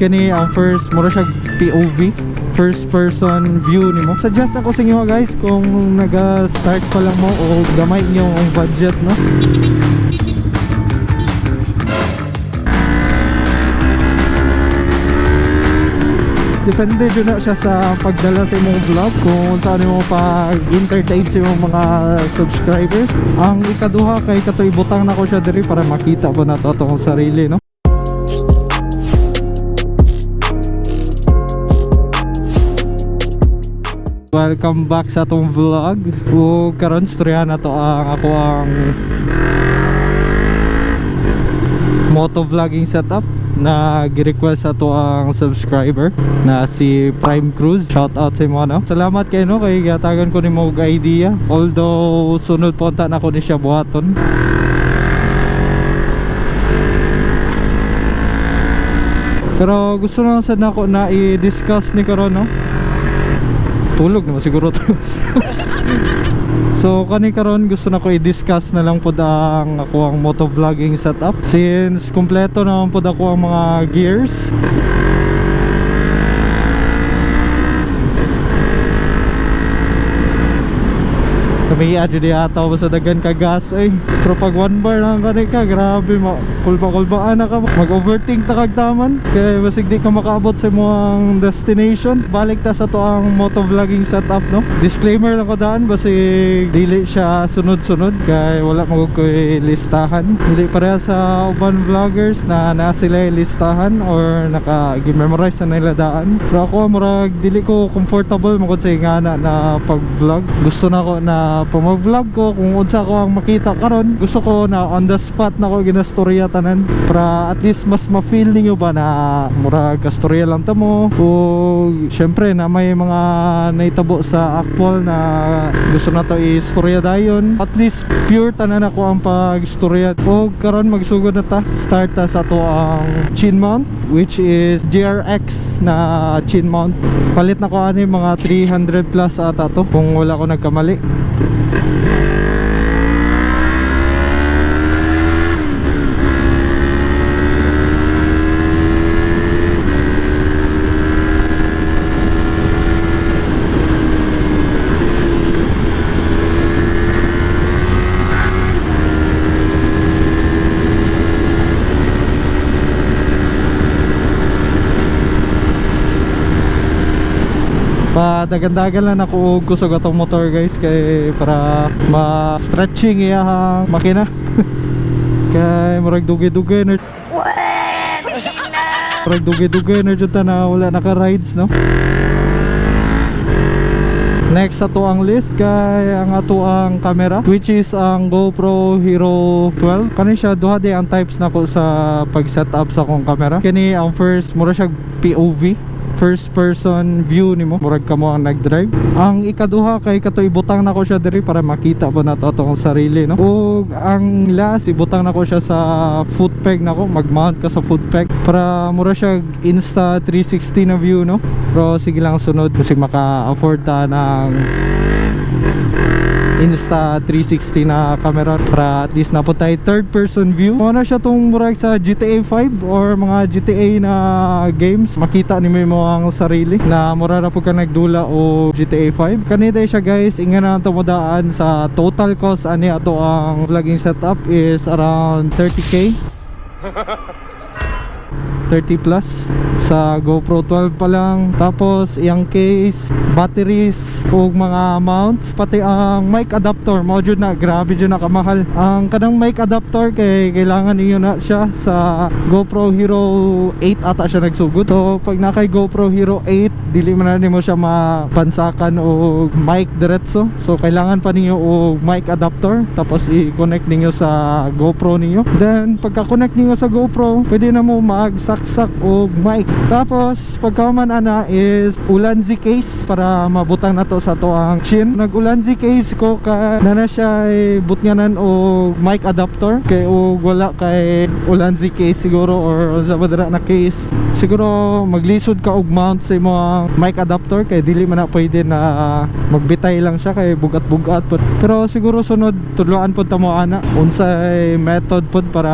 Kani ang first, mura siya POV, first person view nimo. Suggest ako sa inyo guys, kung naga-start pa lang mo o gamay niyo ang budget, no. Depende jud na siya sa pagdala sa imong vlog, kung saan mo pag-entertain sa imong mga subscribers. Ang ikaduha kay kato ibutang nako siya diri para makita po nato atong sarili, no. Welcome back sa atong vlog. Ug karon storyahan nato ang ako ang moto vlogging setup na gi-request sa ato ang subscriber na si Prime Cruz. Shout out sa imo, no. Salamat kay no, kay gihatagan ko nimo og idea. Although sunod punta na ko ni siya buhaton. Pero gusto lang sad nako na i-discuss ni karon, no. Tulog naman siguro to. So kani karon gusto na ko i-discuss na lang pod ang ako ang motovlogging setup, since kumpleto naman pod ako ang mga gears. Kami adyo di ataw sa dagan ka gas eh. Pero pag one bar lang kani ka, grabe mo kulba-kulbaan na ka, mag-overthink ta kag taman kay basig di ka makaabot sa imong destination. Balik ta sa to ang motovlogging setup, no. Disclaimer lang ko daan, basig dili siya sunod-sunod kay wala magud koy listahan. Dili pareha sa uban vloggers na naa sila listahan or naka gi-memorize na nila daan. Pero ako murag dili ko comfortable magud sa ingana na pag-vlog. Gusto na ko na pag-vlog ko kung unsa ko ang makita karon, gusto ko na on the spot na ko ginastorya tanan para at least mas ma-feel ninyo ba na murag kastorya lang ta mo. O syempre na may mga naitabo sa actual na gusto na to istorya dayon, at least pure tanan ako ang pag-istorya. O karon magsugod na ta, start ta sa to ang chin mount, which is GRX na chin mount. Palit na ko ani mga 300 plus ata to kung wala ko nagkamali. Padagandagan lang ako og kusog atong motor guys, kay para ma-stretching iyahang makina. Kay murag dugay-dugay na, murag dugay-dugay na jud ta na wala naka rides, no. Next sa ato ang list kay ang ato ang camera, which is ang GoPro Hero 12. Kani siya, duha di ang types nako sa pag setup sa akong camera. Kani ang first, mura siya POV, first person view nimo, murag kamo ang nag-drive. Ang ikaduha kay kato ibutang nako siya diri para makita po nato atong sarili, no. Ug ang last, ibutang nako siya sa foot peg nako, mag-mount ka sa foot peg para mura siya Insta 360 na view, no. Pero sige lang, sunod kasi maka-afford ta ng Insta 360 na camera para at least napot tayo third person view. Muna siya tong murag sa GTA 5 or mga GTA na games, makita nimo mo ang sarili na mura ra pud ka nagdula o GTA 5. Kanina siya guys, inga na to modaan sa total cost ani ato ang vlogging setup is around 30K, 30 plus sa GoPro 12 pa lang. Tapos iyang case, batteries ug mga mounts, pati ang mic adapter mao jud na, grabe jud na kamahal ang kanang mic adapter kay kailangan niyo na siya sa GoPro Hero 8 ata siya nagsugod. So pag na kay GoPro Hero 8, dili man na nimo siya mapansakan og mic diretso, so kailangan pa ninyo og mic adapter, tapos i-connect ninyo sa GoPro ninyo. Then pagka-connect ninyo sa GoPro, pwede na mo magsaksak og mic. Tapos pagka man ana is Ulanzi case para mabutang na to sa to ang chin. Nag Ulanzi case ko ka na na siya ay butnganan og mic adapter, kay og wala kay Ulanzi case siguro or sa madara na case, siguro maglisod ka og mount sa imong mic adapter kay dili man na pwede na magbitay lang siya kay bugat-bugat pod. Pero siguro sunod tudloan pod ta mo ana unsay method pod para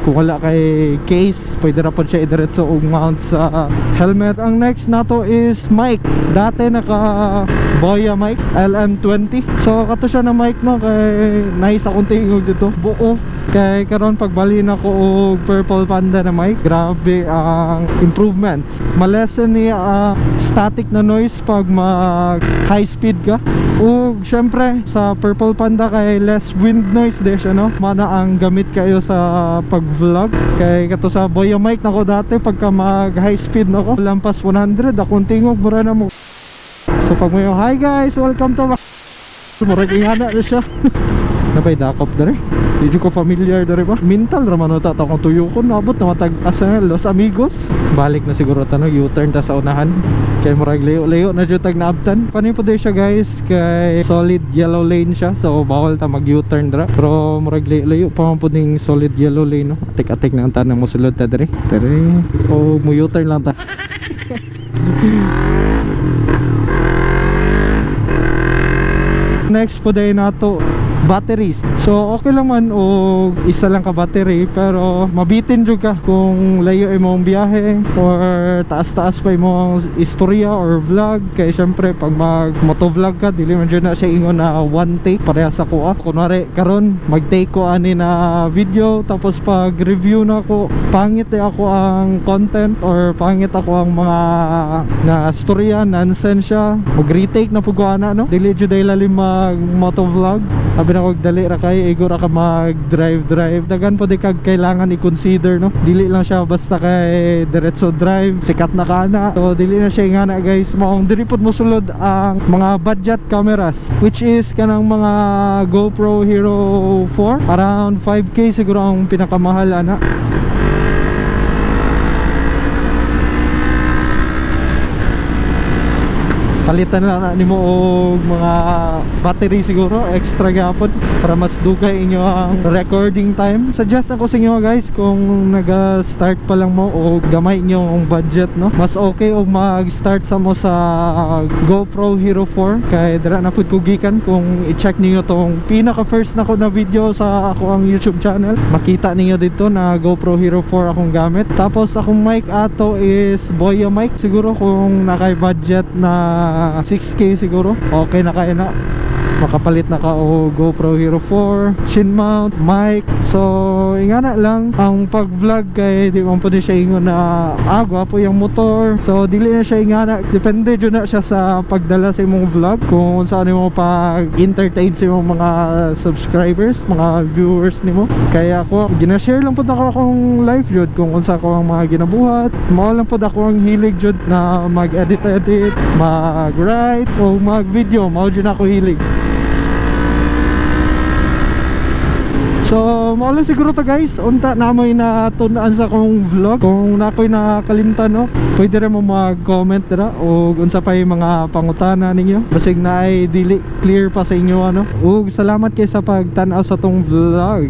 kung wala kay case pwede ra pod siya idiretso og mount sa helmet. Ang next nato is mic. Dati naka Boya mic LM20. So kato siya na mic, no, kay nice akong tingog dito. Buo. Kay karon pagbalhin ako og Purple Panda na mic, grabe ang improvements. Ma-lessen niya ang static na noise pag mag high speed ka. Ug syempre sa Purple Panda kay less wind noise de siya, no. Mana ang gamit kayo sa pag-vlog. Kay kato sa Boya mic nako dati, pagka mag high speed nako, lampas 100, akong tingog mura na mo. So pag mo, "Hi guys, welcome to," murag ingana na siya. Naa bay dakop dere. Di jud ko familiar dere ba. Mintal ra man ta akong tuyokon, naabot na matag asa na, Los Amigos. Balik na siguro ta, no, U-turn ta sa unahan. Kay murag layo-layo na jud tag naabtan. Kani po siya, guys, kay solid yellow lane siya. So bawal ta mag U-turn dra. Pero murag layo-layo pa man pud ning solid yellow lane, no. Atik-atik na ang tanang mosulod ta dere. Dere o mo U-turn lang ta. Next po day nato, batteries. So okay lang man og isa lang ka battery, pero mabitin jud ka kung layo imong biyahe or taas-taas pa imong istorya or vlog, kay syempre pag mag motovlog ka, dili man jud na siya ingon na one take pareha sa kuha. Kunwari karon mag take ko ani na video, tapos pag review na ako, pangit eh ako ang content or pangit ako ang mga na storya, nonsense siya, mag retake na pud ko ana, no. Dili jud ay lalim mag motovlog. Sabi na kog dali ra kay igo ra ka mag drive drive. Daghan po di kag kailangan i-consider, no. Dili lang siya basta kay diretso drive, sikat na ka na. So dili na siya ingana, guys. Maong diri pod mosulod ang mga budget cameras, which is kanang mga GoPro Hero 4, around 5K siguro ang pinakamahal ana. Palitan lang na nimo og mga battery siguro extra gyapon para mas dugay inyo ang recording time. Suggest ako sa inyo, guys, kung naga-start pa lang mo o gamay inyo ang budget, no, mas okay og mag-start sa mo sa GoPro Hero 4 kay dira na pud ko gikan. Kung i-check niyo tong pinaka first nako na video sa ako ang YouTube channel, makita niyo dito na GoPro Hero 4 akong gamit. Tapos akong mic ato is Boya mic. Siguro kung nakay budget na 6K, siguro okay na kayo na makapalit na ka og GoPro Hero 4, chin mount, mic. So ingana lang ang pag-vlog kay di man pwede siya ingon na ah, gwapo yung motor. So dili na siya ingana, depende jud na siya sa pagdala sa imong vlog, kung saan mo pag entertain sa imong mga subscribers, mga viewers nimo. Kaya ako gina-share lang pud ako akong life jud, kung unsa ko ang mga ginabuhat. Mao lang pud ako ang hilig jud na mag-edit edit, mag-write o mag-video. Mao jud ako hilig. So, mao lang siguro to, guys. Unta na mo'y natun-an sa akong vlog. Kung naa ko'y nakalimtan, no, pwede rin mo mag-comment dira o unsa pa yung mga pangutana ninyo. Basig na ay dili clear pa sa inyo, ano. Ug salamat kay sa pagtan-aw sa tong vlog.